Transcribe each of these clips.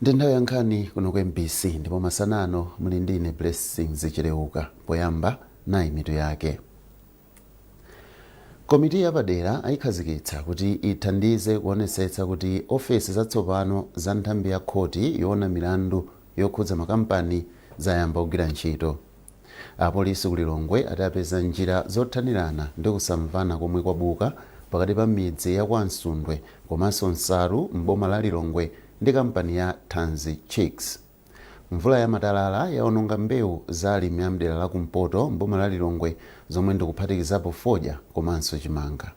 Ndi nthawi ya nkhani kuno ku MBC, ndipo masana ano muli ndi ine Blessings Chileuka. Poyamba, nayi mitu yake. Komiti yapadera ayikhazikitsa kuti ithandize kuonetsetsa kuti ofesi zatsopano za nthambi ya khoti yoona milandu yokhudza makampani zayamba kugwira ntchito. Apolisi ku Lilongwe ati apeza njira zothanirana ndi kusamvana komwe kwabuka pakati pa midzi ya kwa Msundwe komanso Nsaru m'boma la Lilongwe ndi kampani ya Thanzi Chicks. Mvula ya matalala yaononga mbewu za alimi a mdera la kumpoto m'boma la Lilongwe, zomwe ndikuphatikizapo fodya komanso chimanga.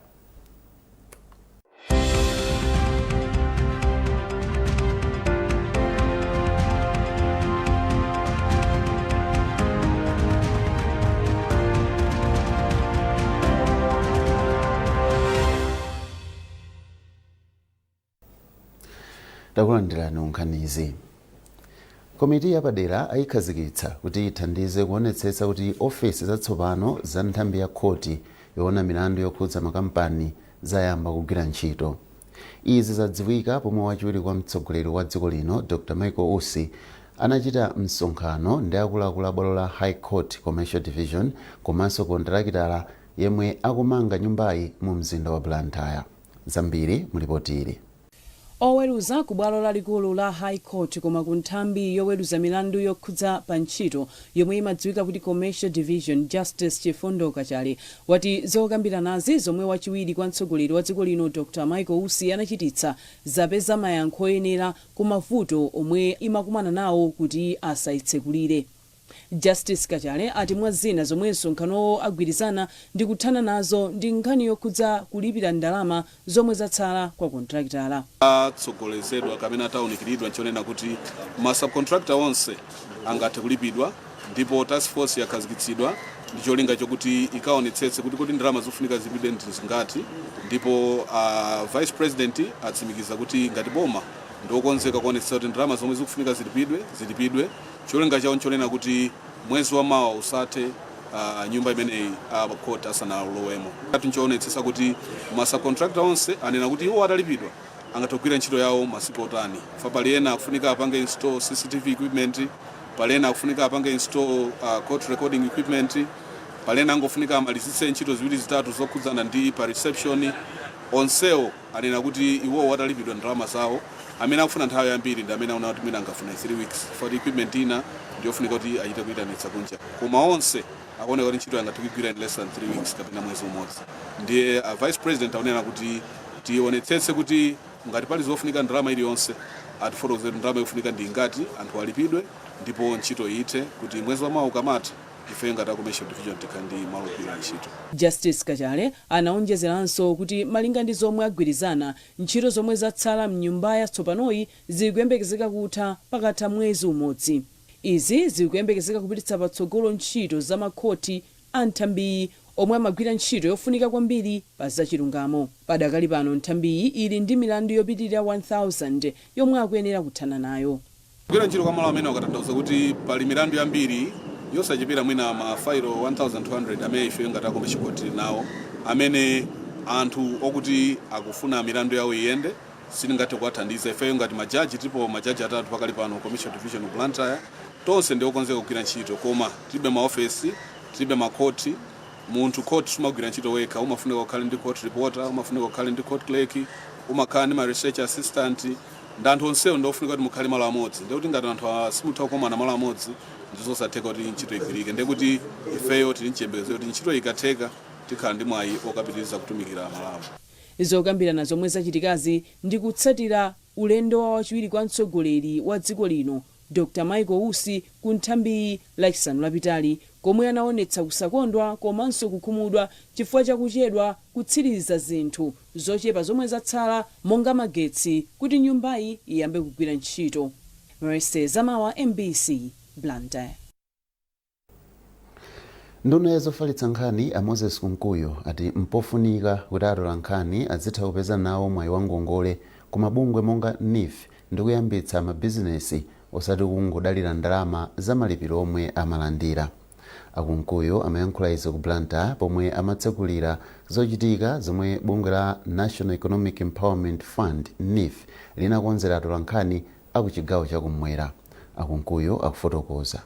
Takulandirani nkhanizi. Komiti yapadera ayikhazikitsa kuti ithandize kuonetsetsa kuti ofesi zatsopano za nthambi ya khoti yoona milandu yokhudza makampani zayamba kugwira ntchito. Izi zadziwika pomwe wachiwiri kwa mtsogoleri wa dziko lino Dr Michael Usi anachita msonkhano ndi akuluakulu a bwalo la High Court Commercial Division komanso kontalakitala yemwe akumanga nyumbayi mu mzinda wa Blantyre. Zambiri mu lipoti ili. Oweruza ku bwalo lalikulu la High Court koma ku nthambi yoweruza milandu yokhudza pa ntchito yomwe imadziwika kuti Commercial Division, Justice Chifundo Kachale, wati zokambiranazi zomwe wachiwiri kwa mtsogoleri wa dziko lino Dr Michael Usi anachititsa zapeza mayankho oyenera ku mavuto omwe imakumana nawo kuti asaitsekulire. Justice Kachale ati mwa zina zomwe msonkhanowo agwirizana ndi kuthana nazo ndi nkhani yokhudza kulipira ndalama zomwe zatsala kwa kontrakitala. Atsogolezedwa kapena ataunikiridwa nchonena kuti ma subcontractor onse angathe kulipidwa, ndipo task force yakhazikitsidwa ndi cholinga chokuti ikaonetsetse kuti kodi ndalama zofunika zilipidwe ndi zingati. Ndipo Vice President atsimikiza kuti ngati boma ndiokonzeka kuonetsetsa kuti ndalama zomwe zikufunika zilipidwe zilipidwe. Cholinga chawo nchonena kuti mwezi wa mawa usathe nyumba imeneyi a court asanalowemo. Nchoonetsetsa kuti ma subcontractor onse anena kuti iwo atalipidwa angathe kugwira ntchito yawo masiku otani. Fa pali ena akufunika apange install CCTV equipment, pali ena akufunika apange install court recording equipment, pali ena angofunika amalizitse ntchito ziwiri zitatu zokhudzana ndi pa reception. Onsewo anena kuti iwowo atalipidwa ndalama zawo, amene akufuna nthawi yambiri ndi amene aona kuti mwina angafune 3 weeks for equipment ina ndiyofunika kuti achite kuyitanitsa kunja, koma onse akuoneka kuti ntchito angathe kuigwira in less than 3 weeks kapena mwezi umodzi. Ndiye Vice President akunena kuti tionetsetse kuti ngati pali zofunika ndalama iliyonse, atifotokozere ndalama yofunika ndi ingati, anthu alipidwe ndipo ntchito ithe, kuti mwezi wa mawa ukamatha ife ngati a Commercial Division tikhale ndi malo ogwirira ntchito. Justice Kachale anaonjezeranso kuti malinga ndi zomwe agwirizana, ntchito zomwe zatsala mnyumba yatsopanoyi zikuyembekezeka kutha pakatha mwezi umodzi. Izi zikuyembekezeka kupititsa patsogolo ntchito za makhoti a nthambiyi omwe amagwira ntchito yofunika kwambiri pa zachilungamo. Padakali pano nthambiyi ili ndi milandu yopitirira 1000 yomwe akuyenera kuthana nayo. Kugwira ntchito kwa malo amene wakatanthauza kuti pali milandu yambiri yosachepera mwina mafailo 1200 amene ife ngati a Commercial Court tili nawo, amene anthu okuti akufuna milandu yawo iyende sitingathe kuwathandiza. Ifeyo ngati majaji, tilipo majaji atatu pakali pano Commercial Division of Blantyre, tonse ndi okonzeka kugwira ntchito, koma tilibe maofesi, tilibe makhoti. Munthu court sumagwira ntchito wekha, umafunika ukhale ndi court reporter, umafunika ukhale ndi court clerk, umakhala ndi ma research assistant, ndi anthu onsewo ndiofunika kuti mukhale malo amodzi. Ndikuti ngati anthu simutha kukomana malo amodzi, ndizosatheka kuti ntchito igwirike. Ndekuti ifeyo tili mchiyembekezo kuti ntchito ikatheka tikhala ndi mwayi okapitiriza kutumikira Malawi. Zokambirana zomwe zachitikazi ndi kutsatira ulendo wa wachiwiri kwa mtsogoleri wa dziko lino Dr Michael Usi ku nthambiyi Lachisanu lapitali, komwe anaonetsa kusakondwa komanso kukhumudwa chifukwa chakuchedwa kutsiriza zinthu zochepa zomwe zatsala monga magetsi kuti nyumbayi iyambe kugwira ntchito. Mercy Zamawa, MBC, Blantyre. Nduna ya zofalitsa nkhani a Moses Kunkuyu ati mpofunika kuti atola nkhani azitha kupeza nawo mwayi wa ngongole ku mabungwe monga NEEF ndi kuyambitsa mabizinesi, osati kungodalira ndalama za malipiro omwe amalandira. A Kunkuyu amayankhula izi ku Blantyre pomwe amatsekulira zochitika zomwe bungwe la National Economic Empowerment Fund, NEEF, linakonzera atola nkhani. Akuchigawo chakumwera, a Kunkuyu akufotokoza.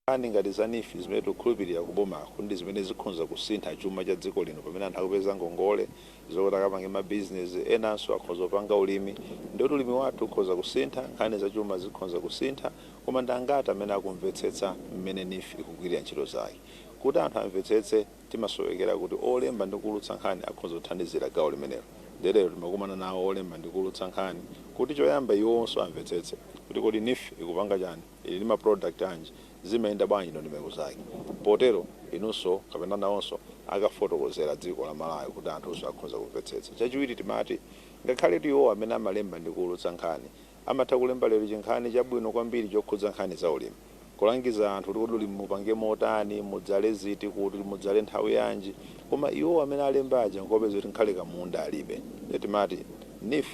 Nkhani ngati za NEEF zimene tikukhulupirira kubomako ndi zimene zikhonza kusintha chuma cha dziko lino, pamene anthu akupeza ngongole zokuti akapange mabizinesi, enanso akhoza kupanga ulimi, ndikuti ulimi wathu ukhoza kusintha, nkhani za chuma zikhonza kusintha. Koma ndi angati amene akumvetsetsa mmene NEEF ikugwirira ntchito zake? Kuti anthu amvetsetse, timasowekera kuti olemba ndi kuulutsa nkhani akhoza kuthandizira gawo limenelo. Lero timakumana nawo olemba ndi kuulutsa nkhani kuti choyamba iwonso amvetsetse kuti kodi NEEF ikupanga chani, ili ndi ma product anji, zimayenda bwanji ndondomeko zake. Potero inunso kapena nawonso akafotokozera dziko la Malawi kuti anthunso akhoza kumvetsetsa. Chachiwiri, timati ngakhale iwo amene amalemba ndi kuulutsa nkhani amatha kulemba lero chinkhani chabwino kwambiri chokhudza nkhani za ulimi, kulangiza anthu kuti ulimi mupange motani, mudzale ziti, kuti mudzale nthawi yanji, koma iwo amene alemba aja nkopeza kuti nkhale kamunda alibe. Timati NEEF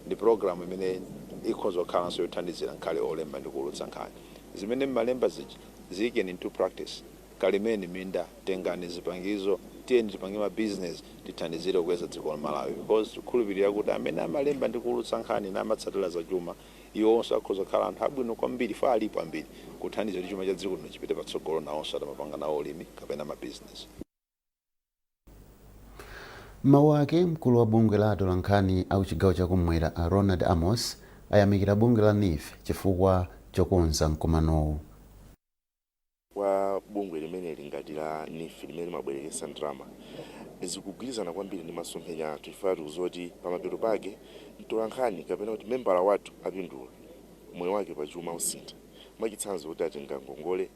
ndi program imene ikhoza kukhalanso yothandizira nkhale olemba ndi kuulutsa nkhani. Zimene mmalemba zija ziyikeni into practice, kalimeni minda, tengani zipangizo, tiyeni tipange ma business, tithandizire kukweza dziko la Malawi, because tikukhulupirira kuti amene amalemba ndi kuulutsa nkhani namatsatira zachuma, iwonso akhoza kukhala anthu abwino kwambiri, fa alipo ambiri, kuthandiza kuti chuma cha dziko lino chipite patsogolo, nawonso atamapanga nawo ulimi kapena ma business. Mawu ake, mkulu wa bungwe la atolankhani akuchigawo chakumwera, a Ronald Amos, ayamikira bungwe la NEEF chifukwa chokonza mkumanowu. Kwa bungwe limeneli ngati la NEEF limene limabwerekesa ndalama, zikugwirizana kwambiri ndi masomphenya athu. Chifukwa tikuzoti pamapeto pake mtolankhani kapena kuti membala wathu apindula, moyo wake pachuma usintha. Mwachitsanzo, kuti atenga ngongole,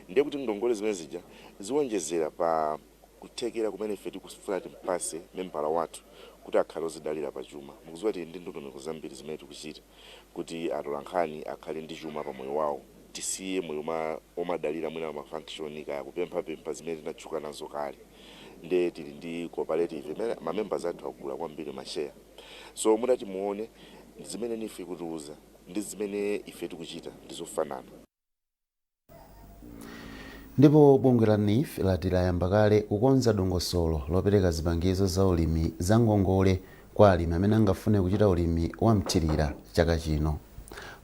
ndiye kuti ngongole zimene zija ziwonjezera pa kuthekera kumene ife tikufuna timpase membala wathu kuti akhale ozidalira pachuma. Mukudziwa tili ndi ndondomeko zambiri zimene tikuchita kuti atolankhani akhale ndi chuma pa moyo wawo, tisiye moyo omadalira mwina ma function kaya kupemphapempha zimene tinatchuka nazo kale. Nde tili ndi cooperative imene ma members athu akula kwambiri ma share. So mutati muone zimene NEEF ikutiuza ndi zimene ife tikuchita ndizofanana. Ndipo bungwe la NEEF lati layamba kale kukonza dongosolo lopereka zipangizo za ulimi za ngongole kwa alimi amene angafune kuchita ulimi wa mthirira chaka chino.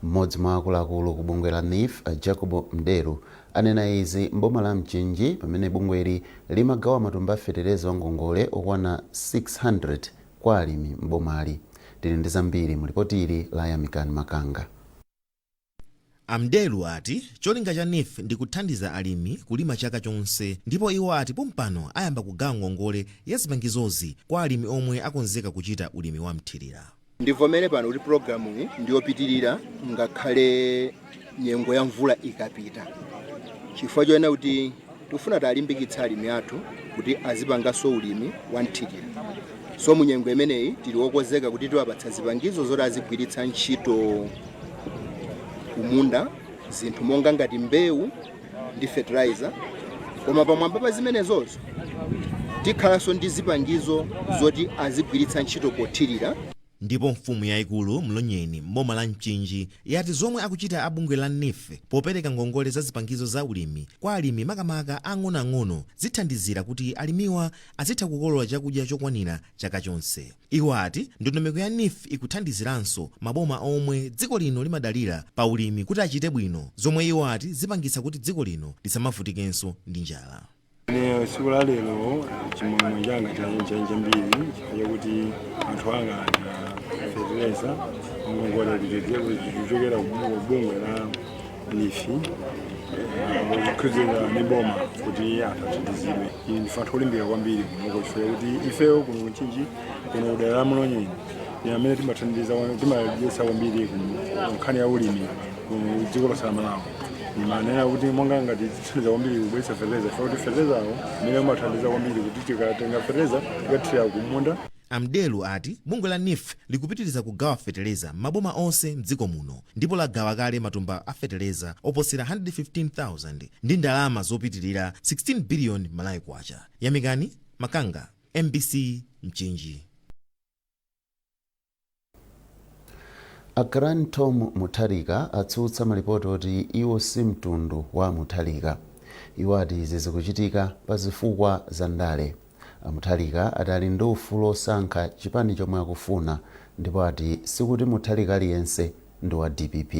Mmodzi mwa akuluakulu ku bungwe la NEEF, Jacob Mderu, anena izi mboma la Mchinji pamene bungweli limagawa matumba a fetereza wa ngongole okwana 600 kwa alimi mbomali. Tili ndi zambiri mu lipoti ili la Yamikani Makanga. Amdelu ati cholinga cha NEEF ndi kuthandiza alimi kulima chaka chonse, ndipo iwo ati pompano ayamba kugawa ngongole ya zipangizozi kwa alimi omwe akonzeka kuchita ulimi wa mthirira. Ndivomere pano kuti pulogalamu iyi ndiyopitirira ngakhale nyengo ya mvula ikapita, chifukwa choena kuti tikufuna talimbikitsa alimi athu kuti azipanganso ulimi wa mthirira. So mu nyengo imeneyi tili wokonzeka kuti tiwapatsa zipangizo zoti azigwiritsa ntchito kumunda, zinthu monga ngati mbewu ndi fertilizer. Koma pamwamba pa zimenezozo tikhalanso ndi zipangizo zoti azigwiritsa ntchito pothirira. Ndipo mfumu yayikulu Mlonyeni mboma la Mchinji yati zomwe akuchita abungwe la NEEF popereka ngongole za zipangizo za ulimi kwa alimi, makamaka ang'onoang'ono, zithandizira kuti alimiwa azitha kukolola chakudya chokwanira chaka chonse. Iwo ati ndondomeko ya NEEF ikuthandiziranso maboma omwe dziko lino limadalira pa ulimi kuti achite bwino, zomwe iwo ati zipangitsa kuti dziko lino lisamavutikenso ndi njala. Ine tsiku la lero chimwemwe changa chambiri chifukwa chakuti anthu anga alandira fetereza ngongole kuchokera ku bungwe la NEEF kukhudzana ndi boma kuti anthu athandizidwe. Ine ndife anthu olimbika kwambiri kunoko chifukwa chakuti ifeyo kuno kuMchinji, kuno kudera la Mlonyeni, ndi amene timathandiza, timadyetsa kwambiri ku nkhani ya ulimi ku dziko lonse la Malawi. Imanena kuti monga ngati tithandiza kwambiri kubweretsa fetereza, chifukwa kuti feterezawo imene umathandiza kwambiri kuti tikatenga fetereza tikathira kumunda. Amdelu ati bungwe la NEEF likupitiriza kugawa feteleza m'maboma onse mdziko muno, ndipo lagawa kale matumba a feteleza oposera 115,000 ndi ndalama zopitirira 16 biliyoni Malawi kwacha. Yamikani Makanga, MBC, Mchinji. A Grand Tom Mutharika atsutsa malipoti oti iwo si mtundu wa Mutharika. Iwo ati izi zikuchitika pa zifukwa za ndale. A Mutharika ati ali ndi ufulu osankha chipani chomwe akufuna. Ndipo ati sikuti Mutharika aliyense ndi wa DPP.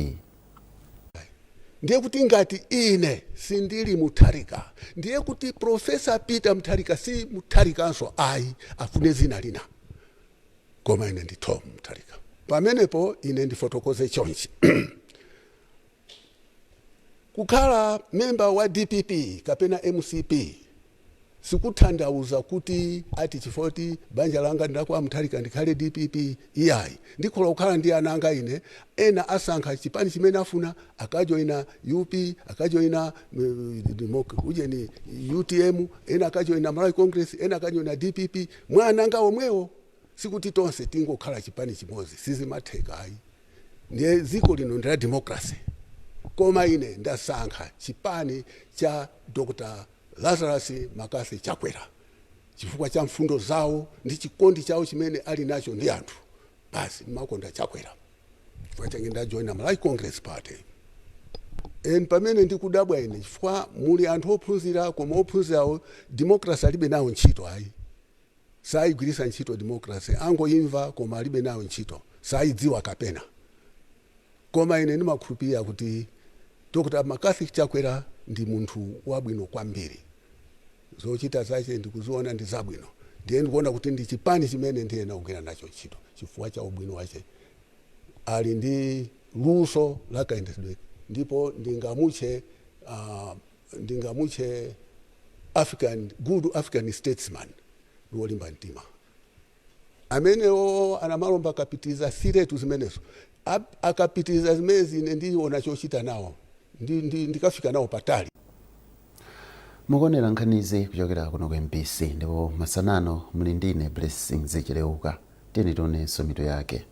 Ndiye kuti ngati ine sindili Mutharika, ndiye kuti Professor Peter Mutharika si Mutharikanso ayi, afune zina lina, koma ine ndi Tom Mutharika. Pamenepo ine ndifotokoze chonchi: kukhala memba wa DPP kapena MCP sikutanthauza kuti ati chifukwa banja langa ndakwa Mutharika ndikhale DPP, iyayi. Ndikhola kukhala ndi ana anga ine, ena asankha chipani chimene afuna, akajoyina UP, akajoyina ujeni UTM, ena akajoyina Malawi Congress, ena akajoyina DPP, mwa ananga omwewo. Sikuti tonse tingokhala chipani chimodzi, sizimatheka ayi. Ndiye dziko lino ndi la democracy, koma ine ndasankha chipani cha Dr. Lazarus McCarthy Chakwera chifukwa cha mfundo zawo ndi chikondi chawo chimene ali nacho ndi anthu. Basi, makonda Chakwera chifukwa change ndajoina Malawi Congress Party. En pamene ndikudabwa ine, chifukwa muli anthu ophunzira, koma ophunzirawo democracy alibe nawo ntchito ayi, sayigwirisa ntchito democracy, angoimva koma alibe nayo ntchito, sayidziwa kapena. Koma ine ndimakhulupirira kuti Dr. McCarthy Chakwera ndi munthu wabwino kwambiri, zochita zache ndikuziona ndi zabwino. Ndiye ndikuona kuti ndi chipani chimene ndiyena kugwira nacho ntchito chifukwa cha ubwino wache. Ali ndi luso lakayendetsedwe, ndipo ndingamutche African, good African statesman, ndi wolimba mtima. Amenewo anamalomba akapitiriza siretu zimenezo, akapitiriza zimenezi, ine ndiona chochita nawo, ndikafika nawo patali. Mukuonera nkhanizi kuchokera kuno ku MBC, ndipo masanano muli ndine Blessing Zichileuka. Tiyeni tionenso mitu yake.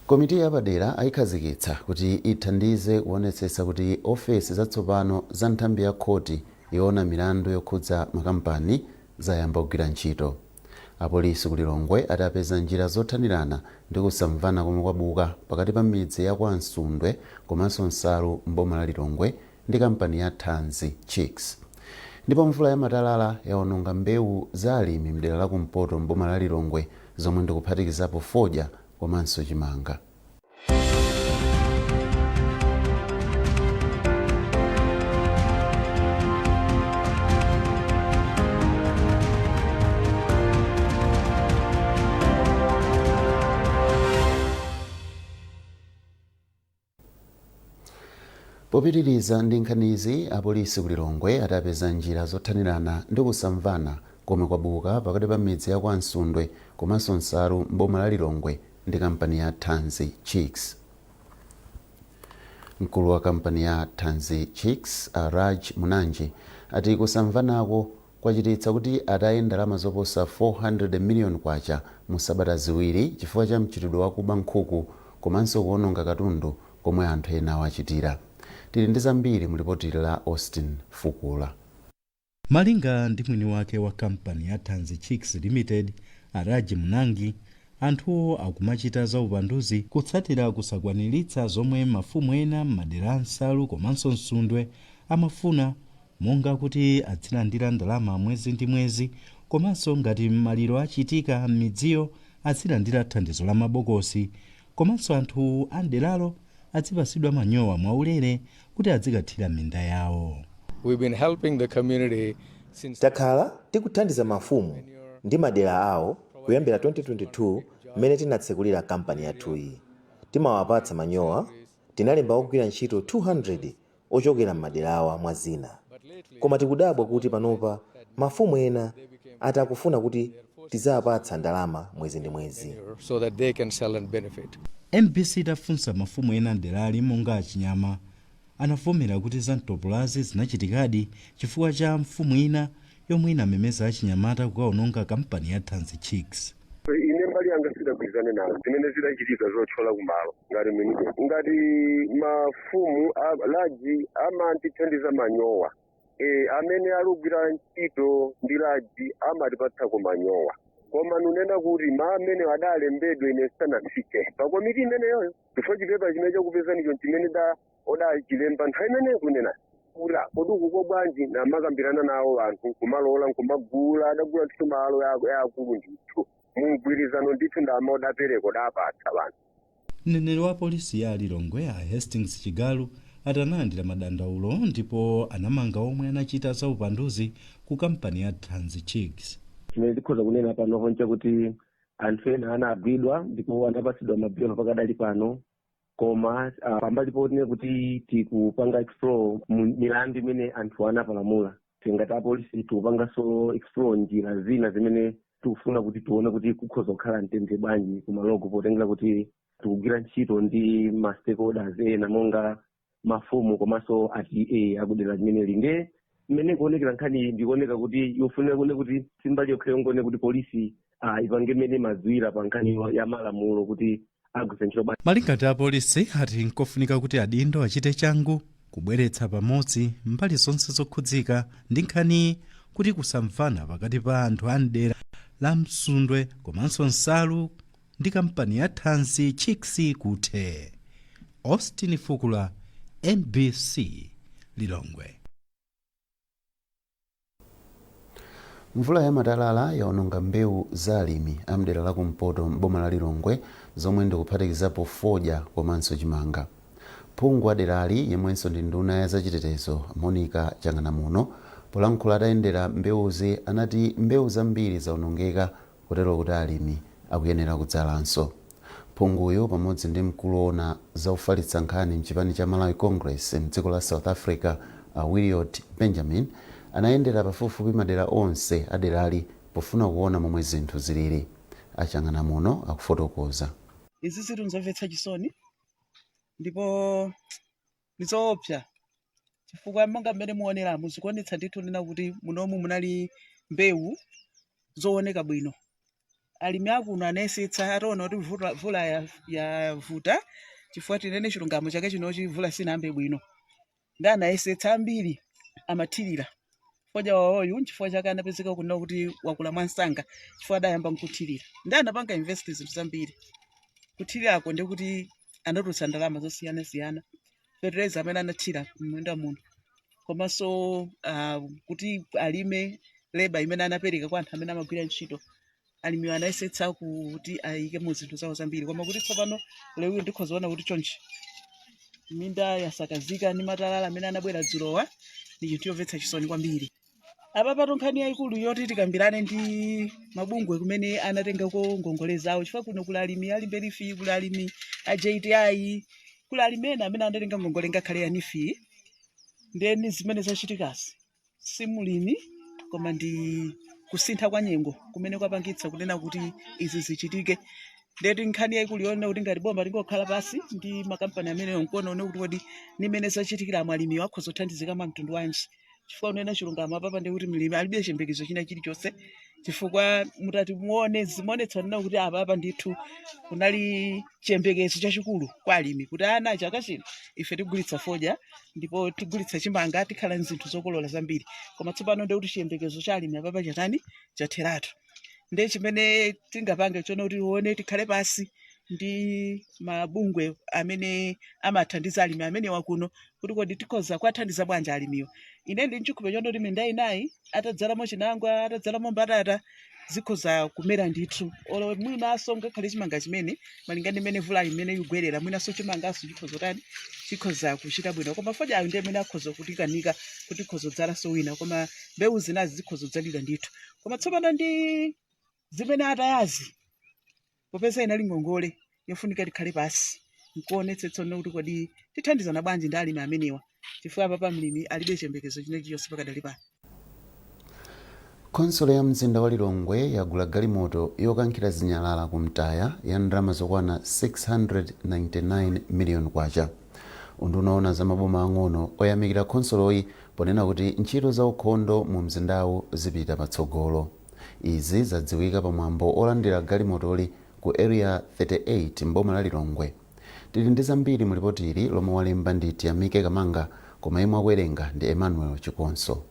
Komiti yapadera ayikhazikitsa kuti ithandize kuonetsetsa kuti ofesi zatsopano za nthambi ya khoti yoona milandu yokhudza makampani zayamba kugwira ntchito. Apolisi ku Lilongwe ati apeza njira zothanirana ndi kusamvana komwe kwabuka pakati pa midzi ya kwa Msundwe komanso Nsalu mboma la Lilongwe ndi kampani ya Thanzi Chicks. Ndipo mvula yamatalala yaononga mbewu za alimi mdera la kumpoto mboma la Lilongwe, zomwe ndikuphatikizapo fodya komanso chimanga. Popitiriza ndi nkhanizi, apolisi ku Lilongwe atapeza njira zothanirana ndi kusamvana komwe kwabuka pakati pa midzi ya kwa Msundwe komanso Nsalu mboma la Lilongwe ndi kampani ya Thanzi Chicks. Mkulu wa kampani ya Thanzi Chicks, Raj Munanji, ati kusamvanako kwachititsa kuti ataye ndalama zoposa 400 million kwacha mu sabata 2 chifukwa cha mchitidwe wakuba nkhuku komanso kuononga katundu komwe anthu ena awachitira. Tili ndi zambiri mu lipoti la Austin Fukula. Malinga ndi mwini wake wa kampani ya Thanzi Chicks Limited, Araji Munangi, anthuwo akumachita za upanduzi kutsatira kusakwaniritsa zomwe mafumu ena m'madera a Nsalu komanso Msundwe amafuna, monga kuti azilandira ndalama mwezi ndi mwezi, komanso ngati maliro achitika m'midziyo azilandira thandizo la mabokosi, komanso anthu a mderalo azipasidwa manyowa mwaulere kuti azikathira minda yawo. We've been helping the community since Takhala tikuthandiza mafumu ndi madera awo kuyambira 2022 mmene tinatsekulira kampani yathuyi. Timawapatsa manyowa, tinalemba ogwira ntchito 200 ochokera m'maderawa, mwa zina. Koma tikudabwa kuti panopa mafumu ena ati akufuna kuti tizawapatsa ndalama mwezi ndi mwezi. so that they can sell and benefit. MBC itafunsa mafumu ena mderali monga achinyama, anavomera kuti zamtopolazi zinachitikadi chifukwa cha mfumu ina yomwe inamemeza achinyamata kukaononga kampani ya Thanzi Chicks. Ine mbali yanga sidagwirizane nazo zimene zidachitika zothyola kumalo. Ngati mwinike, ngati mafumu laji amantithandiza manyowa, amene alugwira ntchito ndi laji amatipatsako manyowa, koma nunena kuti ma amene adalembedwe ine sanafike pa komiti imeneyoyo, chifukwa chipepa chimene chakupezanicho chimene da odachilemba nthawi imeneyo kunena kula kodi uku bwanji namakambirana nawo anthu kumalola nkumagula, adagula ntchito malo yaakulu ndithu. Mumgwirizano ndithu ndama udapereka udapatsa vanthu. Mneneri wa polisi ya Lilongwe a Hastings Chigalu analandira madandaulo ndipo anamanga omwe anachita zaupanduzi ku kampani ya Thanzi Chicks. Chimene tikhoza kunena panopo nchakuti anthu ena anagwidwa ndipo anapatsidwa mabelo pakadali pano, koma pambali ponena kuti tikupanga explore mu milandu imene anthu anapalamula, ngati apolisi tikupanganso explore njira zina zimene tikufuna kuti tione kuti kukhoza kukhala mtendere bwanji kumaloko, potengera kuti tikugwira ntchito ndi ma stakeholders ena monga mafumu komanso a TA akudera limeneli. Nde mmene kuonekera nkhani iyi, ndikuoneka kuti yofunika kuone kuti simbali yokha yongone kuti polisi ipange mmene imadziwira pa nkhani ya malamulo kuti agwiritsa ntchito bwanji. Malinga ndi apolisi, ati nkofunika kuti adindo achite changu kubweretsa pamodzi mbali zonse zokhudzika ndi nkhani kuti kusamvana pakati pa anthu a mdera la Msundwe komanso Nsalu ndi kampani ya Thanzi Chicks kuthe. Austin Fukula, MBC, Lilongwe. Mvula ya matalala yaononga mbewu za alimi a mdera la kumpoto m'boma la Lilongwe zomwe ndikuphatikizapo fodya komanso chimanga. Phungu wa derali yemwenso ndi nduna ya zachitetezo Monica Chang'anamuno, polankhula atayendera mbewuzi, anati mbewu zambiri zaonongeka kotero kuti alimi akuyenera kudzalanso. Phunguyu pamodzi ndi mkulu woona zofalitsa nkhani mchipani cha Malawi Congress mdziko la South Africa a Williot Benjamin anayendera pafupifupi madera onse a derali pofuna kuona momwe zinthu zilili. A Chang'anamuno akufotokoza. Izi zinthu nzomvetsa chisoni ndipo ndizoopsa, chifukwa monga mmene muoneramu, zikuonetsa ndithu nena kuti munomu munali mbewu zooneka bwino. Alimi akuno anayesetsa ataona kuti mvula yavuta, chifukwa tinene chilungamo chake chinochi, mvula sinayambe bwino, ndi anayesetsa ambiri amathirira fodya wawoyu. Nchifukwa chake anapezeka kunena kuti wakula mwansanga, chifukwa adayamba nkuthirira, ndi anapanga invest zinthu zambiri kuthirirako, ndi kuti anatulutsa ndalama zosiyanasiyana, fertilizer amene anathira m'munda muno, komanso kuti alime, labour imene anapereka kwa anthu amene amagwira ntchito. Alimiwo anayesetsa kuti ayike mu zinthu zawo zambiri, koma kuti tsopano lero ndikhoza kuona kuti chonchi minda yasakazika ndi matalala amene anabwera dzulowa, ndi chinthu chomvetsa chisoni kwambiri. Apa pato nkhani yayikulu yoti tikambirane ndi mabungwe kumene anatengako ngongole zawo, chifukwa kuno kuli alimi a Limbe LEAF, kuli alimi a JTI, kuli alimi ena amene anatenga ngongole ngakhale ya NEEF. Ndeni zimene zachitikazi si mulimi koma ndi kusintha kwa nyengo kumene kwapangitsa kunena kuti izi zichitike. Ndeti nkhani yayikulu yonena kuti ngati boma tingokhala pasi ndi makampani ameneyo nkuona kuti kodi nimene zachitikira alimiwo akhoza kuthandizika mwa mtundu wanji, chifukwa unena chilungamo apapa ndi kuti mlimi alibe chiyembekezo china chilichonse, chifukwa mutati muone zimaonetsa nena kuti apapa ndithu kunali chiyembekezo chachikulu kwa alimi kuti ana chaka chino ife tigulitsa fodya ndipo tigulitsa chimanga, tikhala nzinthu zokolola zambiri. Koma tsopano ndi kuti chiyembekezo cha alimi apapa chatani? Chatheratu. Ndi chimene tingapange chona kuti tione, tikhale pasi ndi mabungwe amene amathandiza alimi amenewa kuno kuti kodi tikhoza kuwathandiza bwanji alimiwa. Ine ndi mchikhulupiriro chonde kuti minda inayi atadzalamo chinangwa, atadzalamo mbatata, zikhoza kumera ndithu, olo mwinaso ngakhale chimanga chimene malinga ndi mmene mvula imene ikugwerera, mwinaso chimangaso chikhoza tani? Chikhoza kuchita bwino. Koma fodyayo ndi amene akhoza kutikanika kuti tikhoza kudzalanso wina, koma mbewu zinazi zikhoza kudzalidwa ndithu. Koma tsopano ndi zimene atayazi, popeza inali ngongole yofunika tikhale pasi nkuonetsetsa kuti kodi tithandizana bwanji ndi alimi amenewa, chifukwa apapa mlimi alibe chiyembekezo china chilichonse pakadali pano. Khonsolo ya mzinda wa Lilongwe yagula galimoto yokankhira zinyalala ku mtaya ya ndalama zokwana 699 miliyoni kwacha. Unduna owona za maboma ang'ono oyamikira khonsoloyi ponena kuti ntchito za ukhondo mu mzindawu zipita patsogolo. Izi zadziwika pamwambo olandira galimotoli ku Area 38 mboma la Lilongwe. Tili ndi zambiri mu lipoti ili lomwe walemba ndi Tiyamike Kamanga, koma imwe akuwerenga ndi Emmanuel Chikonso.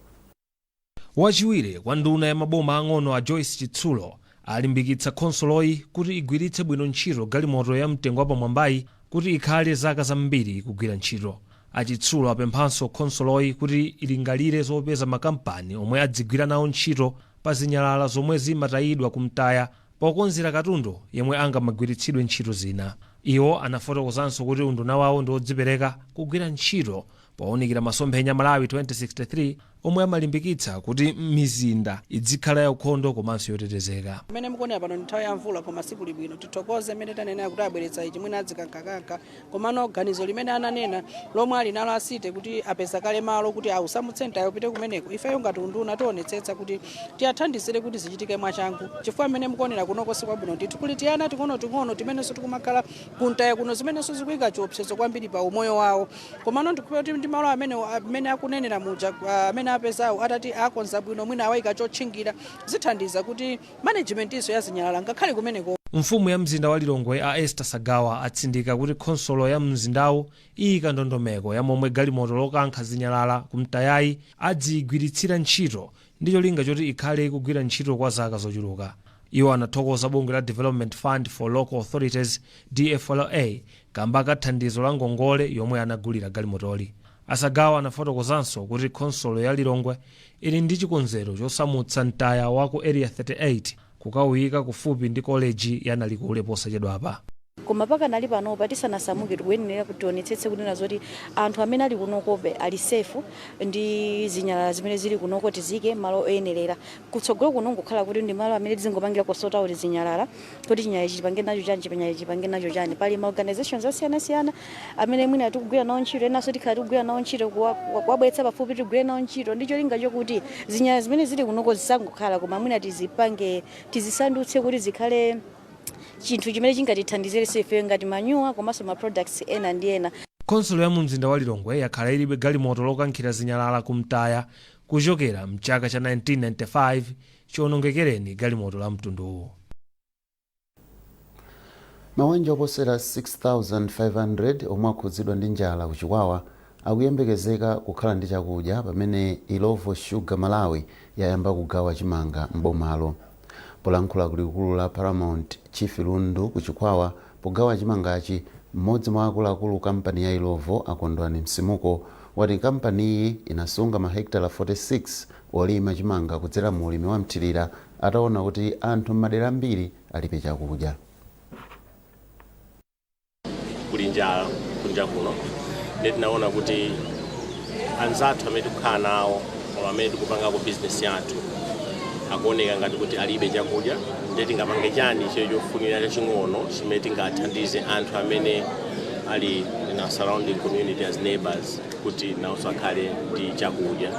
Wachiwiri kwa nduna ya maboma ang'ono a Joyce Chitsulo alimbikitsa khonsoloyi kuti igwiritse bwino ntchito galimoto ya mtengo wapamwambayi kuti ikhale zaka zambiri kugwira ntchito. Achitsulo apemphanso khonsoloyi kuti ilingalire zopeza makampani omwe adzigwira nawo ntchito pa zinyalala zomwe zimatayidwa kumtaya. Pokonzera katundu yemwe angamagwiritsidwe ntchito zina. Iwo anafotokozanso kuti unduna wawo ndi wodzipereka kugwira ntchito powunikira masomphenya Malawi 2063 omwe amalimbikitsa kuti mizinda idzikhala yaukhondo komanso yotetezeka. Mmene mukuonera pano ndi nthawi ya mvula, koma sikuli bwino. Tithokoze mmene tanenera kuti abweretsa ichi, mwina adzikankhakanka, komano ganizo limene ananena lomwe ali nalo a city kuti apeza kale malo kuti ausamutse mtayo upite kumeneko, ifeyo ngati unduna tionetsetsa kuti tiyathandizire kuti zichitike mwachangu, chifukwa mmene mukuonera kunoko sikwabwino ndithu. Kuli tiyana ting'onoting'ono timenenso tikumakhala kumtaya kuno, zimenenso zikuyika chiopsezo kwambiri pa umoyo wawo. Komano ndikuona kuti ndi malo amene akunenera muja, amene apezawo, atati akonza bwino, mwina awayika chotchingira, zithandiza kuti management inso yazinyalala ngakhale kumeneko. Mfumu ya mzinda wa Lilongwe a Esther Sagawa atsindika kuti khonsolo ya mzindawu iyika ndondomeko ya momwe galimoto lokankha zinyalala kumtayayi adziyigwiritsira ntchito ndi cholinga choti ikhale ikugwira ntchito kwa zaka zochuluka. Iwo anathokoza bungwe la Development Fund for Local Authorities, DFLA, kamba ka thandizo la ngongole yomwe anagulira galimotoli. Asagawa anafotokozanso kuti khonsolo ya Lilongwe ili ndi chikonzero chosamutsa mtaya wa ku Area 38 kukawuyika kufupi ndi koleji ya Nalikule posachedwapa. Koma pakanali panopa, tisanasamuke, tikuyenera kuti tionetsetse kunena zoti anthu amene ali kunokobe ali safe ndi zinyalala zimene zili kunoko. Tizike malo oyenerera. Kutsogolo kuno ngokhala kuti ndi malo amene tizingopangira sort out zinyalala, kuti chinyalala ichi chipange nacho chani, chinyalala chipange nacho chani. Pali ma organizations osiyanasiyana amene mwina tikugwira nawo ntchito, enanso tikhala tikugwira nawo ntchito kuwabweretsa pafupi tigwire nawo ntchito, ndi cholinga chokuti zinyalala zimene zili kunoko zisangokhala, koma mwina tizipange, tizisandutse kuti zikhale chinthu chimene chingatithandizire ife ngati manure komanso ma products ena ndi ena. Khonsolo ya mu mzinda wa Lilongwe yakhala ilibe galimoto lokankhira zinyalala kumtaya kuchokera mchaka cha 1995 chiwonongekereni galimoto la mtunduwu. Mabanja oposera 6500 omwe akhudzidwa ndi njala ku Chikwawa akuyembekezeka kukhala ndi chakudya pamene Illovo Sugar Malawi yayamba kugawa chimanga m'bomalo. Polankhula kulikulu la Paramount Chief Lundu ku Chikwawa pogawa chimangachi, mmodzi mwa akuluakulu kampani ya Illovo, Akondwani Msimuko, wati kampaniyi inasunga mahekitala 46 olima chimanga kudzera mu ulimi wa mthirira ataona kuti anthu m'madera ambiri alibe chakudya. Kuli njala kunja kuno, ndi tinaona kuti anzathu amene tikukhala nawo koma amene tikupangako bizinesi yathu akuoneka ngati kuti alibe chakudya. Ndiye tingapange chani chiyo chofunira chaching'ono chimene tingathandize anthu amene ali in our surrounding community as neighbors kuti nawonso akhale ndi chakudya?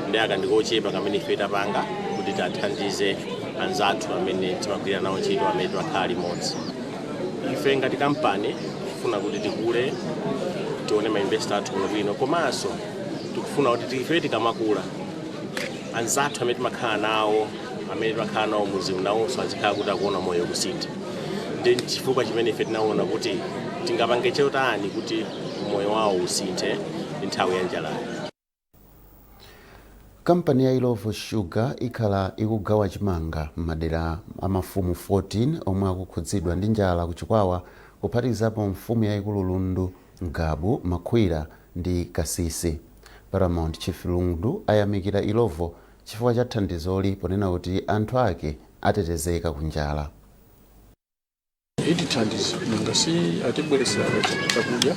Ndi aka ndikochepa kamene ife tapanga kuti tathandize anzathu amene timagwira nawo ntchito, amene timakhala limodzi. Ife ngati kampani tikufuna kuti tikule, tione ma investor athu bwinobwino, komanso tikufuna kuti ife tikamakula, anzathu amene timakhala nawo muzimu nawonso azikhala kuti akuona moyo kusintha. Ndi chifukwa chimene ife tinaona kuti tingapange chotani kuti moyo wawo usinthe ndi nthawi ya njalayo. Kampani ya Illovo Sugar ikhala ikugawa chimanga m'madera a mafumu 14 omwe akukhudzidwa ndi njala ku Chikwawa, kuphatikizapo mfumu yayikulu Lundu, Ngabu, Makhwira ndi Kasisi. Paramount Chief Lundu ayamikira Illovo chifukwa cha thandizoli ponena kuti anthu ake atetezeka ku njala. Itithandiza nanga si atibweresera chakudya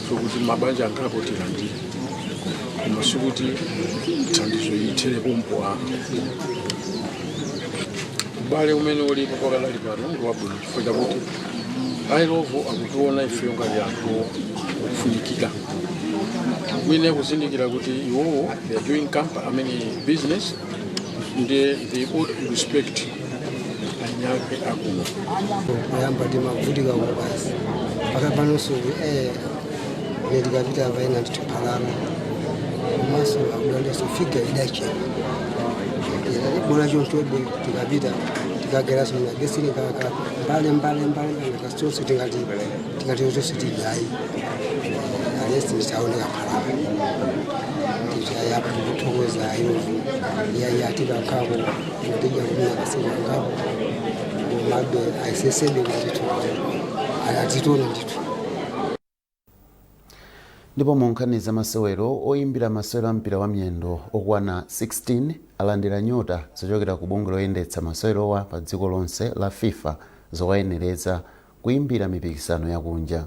sokuti mabanja angapo tilandire, koma sikuti thandizo ithere pompo. Ubale umene ulipo pakadali pano ndi wabwino chifukwa chakuti Illovo akutiona ifeyo ngati anthu ofunikira, mwine kuzindikira kuti iwowo they are doing company, I mean business, ndi they ought to respect anyake akuno. Kuyamba timavutika basi, mpaka panonso ine tikapita paina ndithuphalala, komanso akudandaso figure idachepa bola chonchobe. Tikapita tikageraso magesini kaka mbale mbale mbale kasonse tingati tingati tonse tijayi alesi nditaoneka phalala titayapo. Tikuthokoza Illovo yayatikankhapo matija kumina kasikankhapo, komabe ayisesebe kuti ndithu atitone ndithu. Ndipo mu nkhani za masewero, oyimbira masewero a mpira wa miyendo okwana 16 alandira nyota zochokera ku bungwe loyendetsa masewerowa pa dziko lonse la FIFA zowayenereza kuyimbira mipikisano yakunja.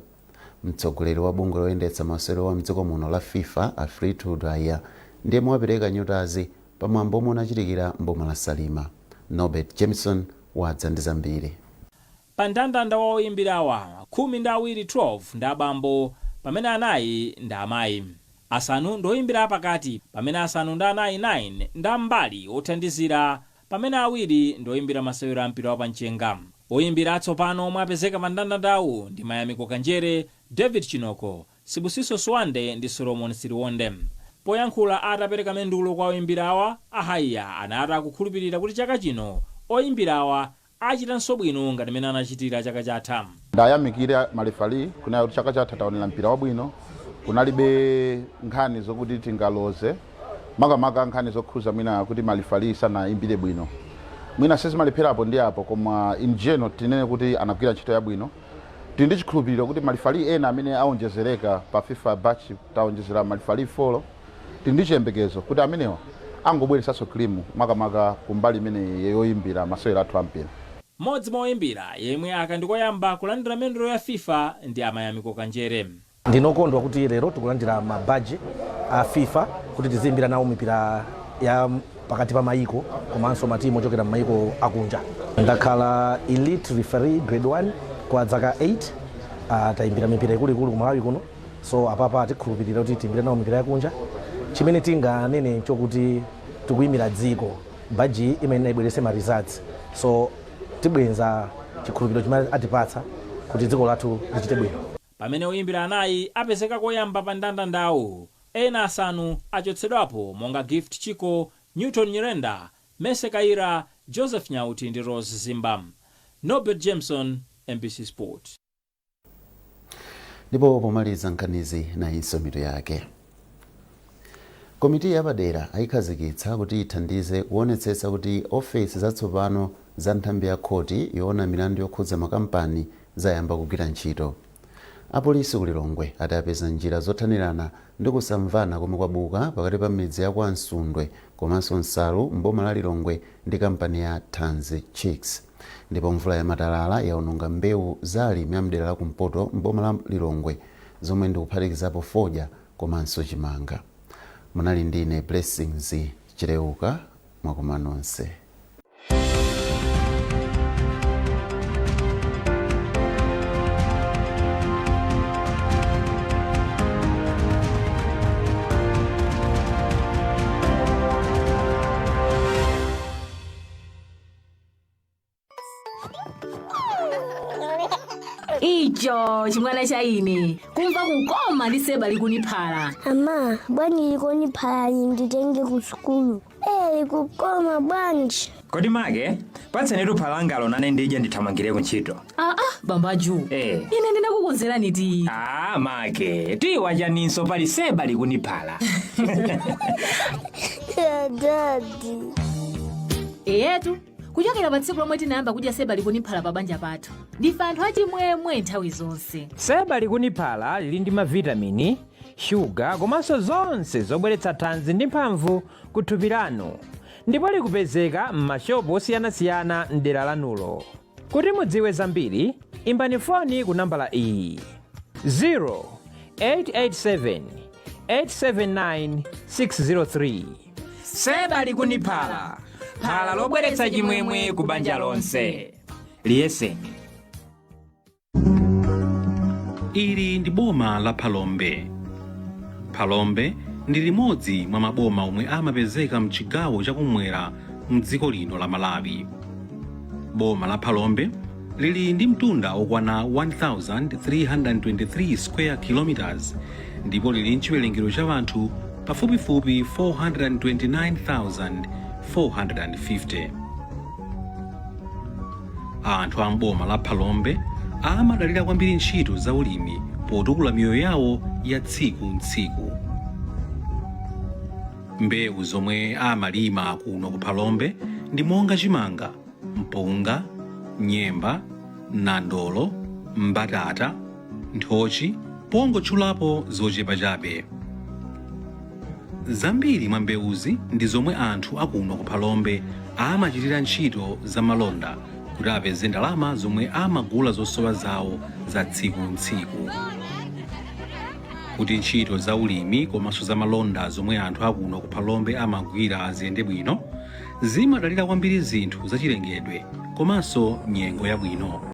Mtsogoleri wa bungwe loyendetsa masewerowa mdziko muno la FIFA, a Fleetwood Haiya, ndiye wapereka nyotazi pamwambo omwe unachitikira mboma la Salima. Norbert Jameson wadza ndi zambiri. Pa mndandanda wa oyimbirawa, 12, 12 ndi abambo pamene anayi ndi amayi, asanu ndi oyimbira apakati pamene 9, 9 ndi ambali othandizira, pamene awiri ndi oyimbira masewero a mpira wapamchenga. Oyimbira atsopano omwe apezeka pa mndandandawu ndi Mayamiko Kanjere, David Chinoko, Sibusiso Swande ndi Solomon Siliwonde. Poyankhula atapereka mendulo kwa oyimbirawa, a Haiya anati akukhulupirira kuti chaka chino oyimbirawa achitanso bwino ngati mmene anachitira chaka chatha. Ndayamikire malefali kunena kuti chaka chatha taonera mpira wabwino, kunalibe nkhani zokuti tingaloze, makamaka nkhani zokhuza mwina kuti malifali sanayimbire bwino. Mwina sizimalepherapo ndi apo, koma in general tinene kuti anagwira ntchito yabwino. Tili ndi chikhulupiriro kuti malifali ena amene aonjezereka pa FIFA batch, taonjezera malifali 4, tili ndi chiyembekezo kuti amenewa angobweretsanso cream, makamaka kumbali imene yoyimbira masewero athu ampira. Mmodzi mwa oyimbira yemwe aka ndikoyamba kulandira mendulo ya FIFA ndi a Mayamiko Kanjere. Ndinokondwa kuti lero tikulandira mabaji a FIFA kuti tiziyimbira nawo mipira ya pakati pa mayiko komanso matimu ochokera m'mayiko akunja. Ndakhala elite referee grade 1 kwa zaka 8. Tayimbira mipira ikuluikulu ku Malawi kuno, so apapa tikhulupirira kuti tiyimbire nawo mipira yakunja. Chimene tinganene nchokuti tikuyimira dziko, baji imene ibweretse ma results, so tibwenza chikhulupiriro chimene atipatsa kuti dziko lathu lichite bwino. Pamene oyimbira anayi apezeka koyamba pa mndandandawu, ena asanu achotsedwapo monga Gift Chiko, Newton Nyirenda, Mese Kaira, Joseph Nyauti ndi Rose Zimba. Norbert Jameson, MBC Sport. Ndipo pomaliza nkhanizi, nayinso mitu yake. Komiti yapadera ayikhazikitsa kuti ithandize kuonetsetsa kuti ofesi zatsopano za nthambi ya khoti yoona milandu yokhudza makampani zayamba kugwira ntchito. Apolisi ku Lilongwe ati apeza njira zothanirana ndi kusamvana komwe kwabuka pakati pa midzi ya kwa Msundwe komanso Nsalu m'boma la Lilongwe ndi kampani ya Thanzi Chicks. Ndipo mvula yamatalala yaononga mbewu za alimi a mdera la kumpoto m'boma la Lilongwe zomwe ndikuphatikizapo fodya komanso chimanga. Munali ndine Blessings Chileuka, mwakoma nonse. Icho chimwana cha ine kumva kukoma ndi seba likuniphala. Ama, bwanji likuniphala nditenge ku sukulu? E, likukoma bwanji! Kodi make, patseni phala langalo nane ndidye ndithamangire kuntchito. Aa, bambaju. Eh. Ine ndinakukonzerani tiyi. Ah, make, tiyi wachaninso pali seba likuniphala? Daddy. Eyetu, kuchokera pa tsiku lomwe tinayamba kudya seba likuniphala pa banja pathu, ndife anthu achimwemwe nthawi zonse. Seba likuniphala lili ndi mavitamini, shuga komanso zonse zobweretsa thanzi ndi mphamvu ku thupi lanu, ndipo likupezeka m'mashopu osiyanasiyana mdera lanulo. Kuti mudziwe zambiri, imbani foni ku nambala iyi: 0887 879 603. Seba likuniphala, phala lobweretsa chimwemwe ku banja lonse. Liyeseni. Ili ndi boma la Phalombe. Phalombe ndi limodzi mwa maboma omwe amapezeka mchigawo chakumwera mdziko lino la Malawi. Boma la Phalombe lili ndi mtunda okwana 1323 square kilometers ndipo lili mchiwerengero cha anthu pafupifupi 429,450. Anthu a mboma la Phalombe amadalira kwambiri ntchito za ulimi potukula miyoyo yawo ya tsiku ntsiku. Mbewu zomwe amalima kuno ku Phalombe ndi monga chimanga, mpunga, nyemba, nandolo, mbatata, nthochi. Pongotchulapo zochepa chabe, zambiri mwa mbewuzi ndi zomwe anthu akuno ku Phalombe amachitira ntchito zamalonda kuti apeze ndalama zomwe amagula zosowa zawo za tsiku ntsiku. Kuti ntchito za ulimi komanso za malonda zomwe anthu akuno ku Phalombe amagwira ziyende bwino, zimadalira kwambiri zinthu zachilengedwe komanso nyengo yabwino.